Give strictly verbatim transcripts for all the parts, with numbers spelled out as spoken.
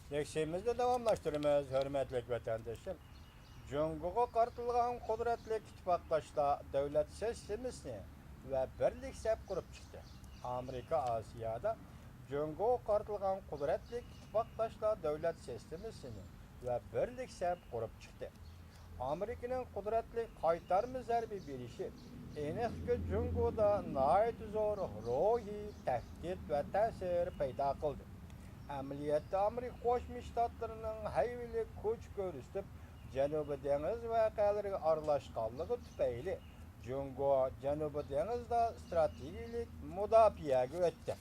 لېكسىيىمىزنى داۋاملاشتۇرىمىز، ھۆرمەتلىك ۋەتەندىشىم. جۇڭگوغا قارىتىلغان قۇدرەتلىك ئىتتىپاقداشلار دۆلەت سىستېمىسىنى ۋە بىرلىك سەپ قۇرۇپ چىقتى. ئامېرىكا ئاسىيادا جۇڭگوغا قارىتىلغان قۇدرەتلىك ئىتتىپاقداشلار دۆلەت سىستېمىسىنى ۋە بىرلىك سەپ قۇرۇپ چىقتى. ئامېرىكىنىڭ قۇدرەتلىك قايتارما زەربە بېرىشى ئېنىقكى جۇڭگودا ناھايىتى زور روھىي تەھدىت ۋە تەسىر پەيدا قىلدى. ئەمەلىيەتتە ئامېرىكا قوشما شتاتلىرىنىڭ ھەيۋىلىك كۈچ كۆرسىتىپ، جەنۇبىي دېڭىز ۋەقەلىرىگە ئارىلاشقانلىقى تۈپەيلى، جۇڭگو جەنۇبىي دېڭىزدا ئىستراتېگىيەلىك مۇداپىئەگە ئۆتتى.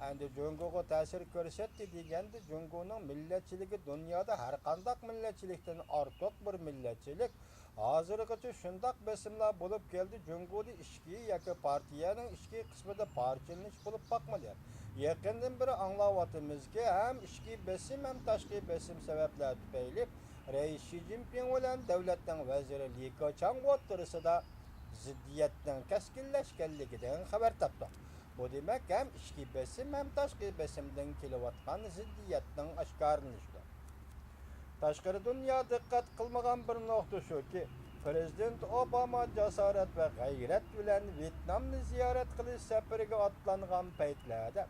ئەمدى جۇڭگوغا تەسىر كۆرسەتتى دېگەندە، جۇڭگونىڭ مىللەتچىلىكى دۇنيادا ھەرقانداق مىللەتچىلىكتىن ئارتۇق بىر مىللەتچىلىك. ھازىرغىچە شۇنداق بېسىملار بولۇپ كەلدى، جۇڭگودا ئىچكى ياكى پارتىيەنىڭ ئىچكى قىسمىدا پارچىلىنىش بولۇپ باقمىدى. يېقىندىن بېرى ئاڭلاۋاتىمىزكى، ھەم ئىچكى بېسىم، ھەم تاشقى بېسىم سەۋەبلەر تۈپەيلى رەئىس شى جىنپىڭ بىلەن دۆلەتنىڭ ۋەزىرى لى كېچاڭ ئوتتۇرىسىدا زىددىيەتنىڭ كەسكىنلەشكەنلىكىدىن خەۋەر تاپتۇق. بۇ دېمەك، ھەم ئىچكى بېسىم، ھەم تاشقى بېسىمدىن كېلىۋاتقان زىددىيەتنىڭ ئاشكارىلىنىشىدۇر. تاشقىرى دۇنيا دىققەت قىلمىغان بىر نۇقتا شۇكى، پىرېزىدېنت ئوباما جاسارەت ۋە غەيرەت بىلەن ۋيېتنامنى زىيارەت قىلىش سەپىرىگە ئاتلانغان پەيتلەردە،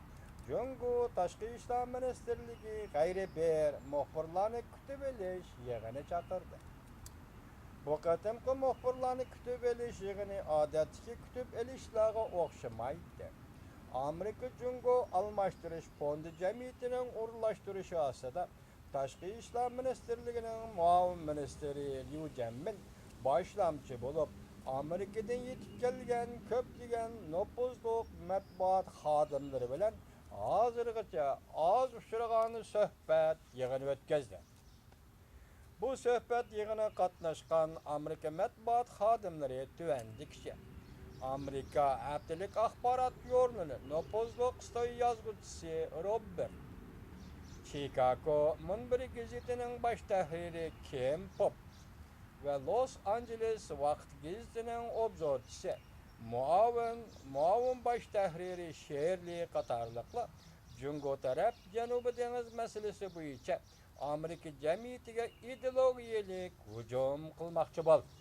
جۇڭگو تاشقى ئىشلار مىنىستىرلىكى غەيرىي بىر مۇخبىرلارنى كۈتۈۋېلىش يىغىنى چاقىردى. بۇ قېتىمقى مۇخبىرلارنى كۈتۈۋېلىش يىغىنى ئادەتتىكى كۈتۈپ ئېلىشلارغا ئوخشىمايتتى. ئامېرىكا جۇڭگو ئالماشتۇرۇش فوندى جەمئىيىتىنىڭ ئورۇنلاشتۇرۇشى ئاستىدا تاشقى ئىشلار مىنىستىرلىكىنىڭ مۇئاۋىن مىنىستىرى ليۇ جيەنمىن باشلامچى بولۇپ، ئامېرىكىدىن يېتىپ كەلگەن كۆپلىگەن نوپۇزلۇق مەتبۇئات خادىملىرى بىلەن ھازىرغىچە ئاز ئۇچرىغان سۆھبەت يىغىنى ئۆتكۈزدى. بۇ سۆھبەت يىغىنىغا قاتناشقان ئامېرىكا مەتبۇئات خادىملىرى تۆۋەندىكىچە: ئامېرىكا ھەپتىلىك ئاخبارات ژۇرنىلى نوپۇزلۇق خىتاي يازغۇچىسى روبېرت، چىكاگو مۇنبىرى گېزىتىنىڭ باش تەھرىرى كىم پوپ ۋە لوس ئانژېلېس ۋاقىت گېزىتىنىڭ ئوبزورچىسى، مۇئاۋىن، مۇئاۋىن باش تەھرىرى شېرلى قاتارلىقلار جۇڭگو تەرەپ جەنۇبىي دېڭىز مەسىلىسى بويىچە ئامېرىكا جەمئىيىتىگە ئىدېئولوگىيەلىك ھۇجۇم قىلماقچى بولدى.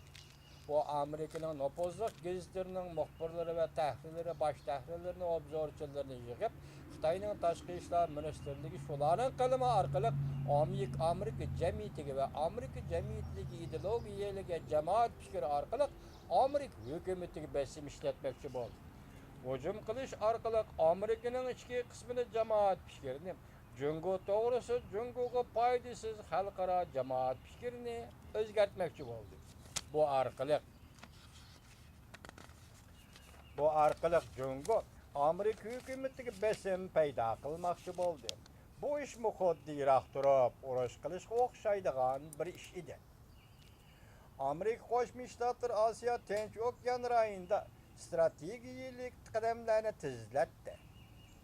ئۇ ئامېرىكىنىڭ نوپۇزلۇق گېزىتلىرىنىڭ مۇخبىرلىرى ۋە تەھرىرلىرى، باش تەھرىرلىرىنى، ئوبزورچىلىرىنى يىغىپ، خىتاينىڭ تاشقى ئىشلار مىنىستىرلىكى شۇلارنىڭ قەلىمى ئارقىلىق ئامېرىك-، ئامېرىكا جەمئىيىتىگە ۋە ئامېرىكا جەمئىيىتىدىكى ئىدېئولوگىيەلىك جامائەت پىكرى ئارقىلىق ئامېرىكا ھۆكۈمىتىگە بېسىم ئىشلەتمەكچى بولدى. ھۇجۇم قىلىش ئارقىلىق ئامېرىكىنىڭ ئىچكى قىسمىدا جامائەت پىكرىنى، جۇڭگو توغرىسىدا جۇڭگوغا پايدىسىز خەلقئارا جامائەت پىكرىنى ئۆزگەرتمەكچى بولدى. بۇ ئارقىلىق، بۇ ئارقىلىق جۇڭگو ئامېرىكا ھۆكۈمىتىگە بېسىم پەيدا قىلماقچى بولدى. بۇ ئىشمۇ خۇددى يىراق تۇرۇپ ئۇرۇش قىلىشقا ئوخشايدىغان بىر ئىش ئىدى. ئامېرىكا قوشما شتاتلىرى ئاسىيا تىنچ ئوكيان رايونىدا ئىستراتېگىيەلىك قەدەملەرنى تېزلەتتى.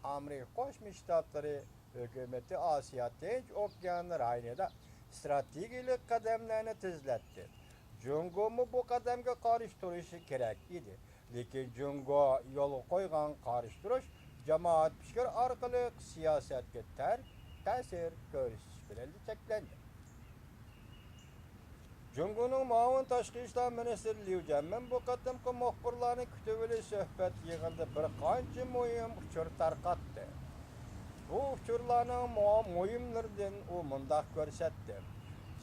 ئامېرىكا قوشما شتاتلىرى ھۆكۈمىتى ئاسىيا تىنچ ئوكيان رايونىدا ئىستراتېگىيەلىك قەدەملەرنى تېزلەتتى. جۇڭگومۇ بۇ قەدەمگە قارشى تۇرۇشى كېرەك ئىدى. لېكىن جۇڭگو يولغا قويغان قارشى تۇرۇش جامائەت پىكرى ئارقىلىق سىياسەتكە تەر-، تەسىر كۆرسىتىش بىلەنلا چەكلەندى. جۇڭگونىڭ مۇئاۋىن تاشقى ئىشلار مىنىستىرى ليۇ جيەنمىن بۇ قېتىمقى مۇخبىرلارنى كۈتۈۋېلىش سۆھبەت يىغىنىدا بىر قانچە مۇھىم ئۇچۇر تارقاتتى. بۇ ئۇچۇرلارنىڭ مۇ-، مۇھىملىرىدىن ئۇ مۇنداق كۆرسەتتى: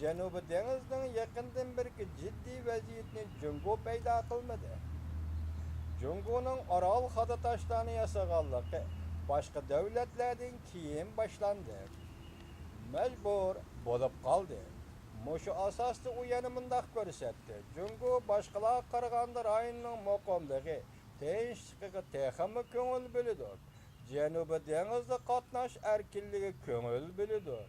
جەنۇبىي دېڭىزنىڭ يېقىندىن بېرىكى جىددىي ۋەزىيىتىنى جۇڭگو پەيدا قىلمىدى. جۇڭگونىڭ ئارال خادا تاشلارنى ياسىغانلىقى باشقا دۆلەتلەردىن كېيىن باشلاندى. مەجبۇر بولۇپ قالدى. مۇشۇ ئاساستا ئۇ يەنە مۇنداق كۆرسەتتى: جۇڭگو باشقىلارغا قارىغاندا رايوننىڭ مۇقىملىقى، تىنچلىقىغا تېخىمۇ كۆڭۈل بۆلىدۇ. جەنۇبىي دېڭىزدا قاتناش ئەركىنلىكىگە كۆڭۈل بۆلىدۇ.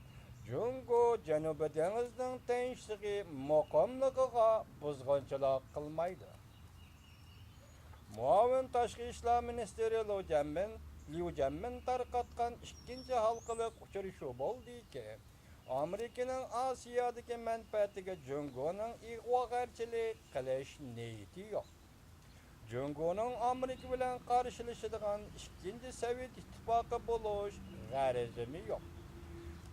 جۇڭگو جەنۇبىي دېڭىزنىڭ تىنچلىقى، مۇقىملىقىغا بۇزغۇنچىلىق قىلمايدۇ. مۇئاۋىن تاشقى ئىشلار مىنىستىرى ليۇ جيەنمىن، ليۇ جيەنمىن تارقاتقان ئىككىنچى ھالقىلىق ئۇچرىشىش بولدىكى، ئامېرىكىنىڭ ئاسىيادىكى مەنپەئەتىگە جۇڭگونىڭ ئىغۋاگەرچىلىك قىلىش نىيىتى يوق. جۇڭگونىڭ ئامېرىكا بىلەن قارشىلىشىدىغان ئىككىنچى سوۋېت ئىتتىپاقى بولۇش غەرىزىمۇ يوق.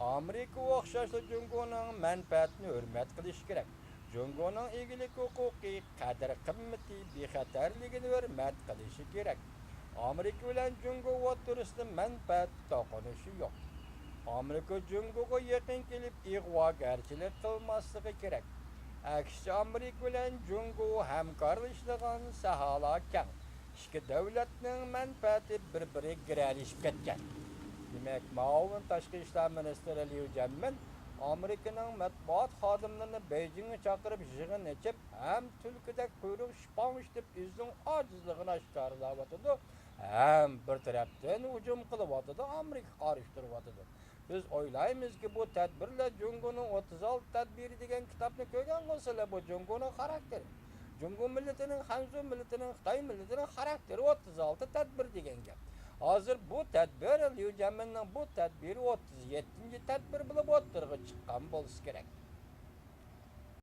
ئامېرىكا ئوخشاشلا جۇڭگونىڭ مەنپەئەتىنى ھۆرمەت قىلىشى كېرەك. جۇڭگونىڭ ئىگىلىك ھوقۇقى، قەدىر-قىممىتى، بىخەتەرلىكىنى ھۆرمەت قىلىشى كېرەك. ئامېرىكا بىلەن جۇڭگو ئوتتۇرىسىدا مەنپەئەت توقۇنۇشى يوق. ئامېرىكا جۇڭگوغا يېقىن كېلىپ ئىغۋاگەرچىلىك قىلماسلىقى كېرەك. ئەكسىچە، ئامېرىكا بىلەن جۇڭگو ھەمكارلىشىدىغان ساھەلەر كەڭ. ئىككى دۆلەتنىڭ مەنپەئەتى بىر-بىرىگە گىرەلىشىپ كەتكەن. دېمەك، مۇئاۋىن تاشقى ئىشلار مىنىستىرى ليۇ جيەنمىن ئامېرىكىنىڭ مەتبۇئات خادىملىرىنى بېيجىڭغا چاقىرىپ يىغىن ئېچىپ، ھەم تۈلكىدەك قۇيرۇق شىپاڭ ئىشلىتىپ ئۆزىنىڭ ئاجىزلىقىنى ئاشكارىلاۋاتىدۇ، ھەم بىر تەرەپتىن ھۇجۇم قىلىۋاتىدۇ، ئامېرىكا قارشى تۇرۇۋاتىدۇ. بىز ئويلايمىزكى، بۇ تەدبىرلەر جۇڭگونىڭ ئوتتۇز ئالتە تەدبىرى دېگەن كىتابنى كۆرگەن بولسىلەر، بۇ جۇڭگونىڭ خاراكتېرى. جۇڭگو مىللىتىنىڭ، خەنزۇ مىللىتىنىڭ، خىتاي مىللىتىنىڭ خاراكتېرى ئوتتۇز ئالتە تەدبىر دېگەن گەپ. ھازىر بۇ تەدبىر، ليۇ جيەنمىننىڭ بۇ تەدبىرى ئوتتۇز يەتتىنچى تەدبىر بولۇپ ئوتتۇرىغا چىققان بولسا كېرەك.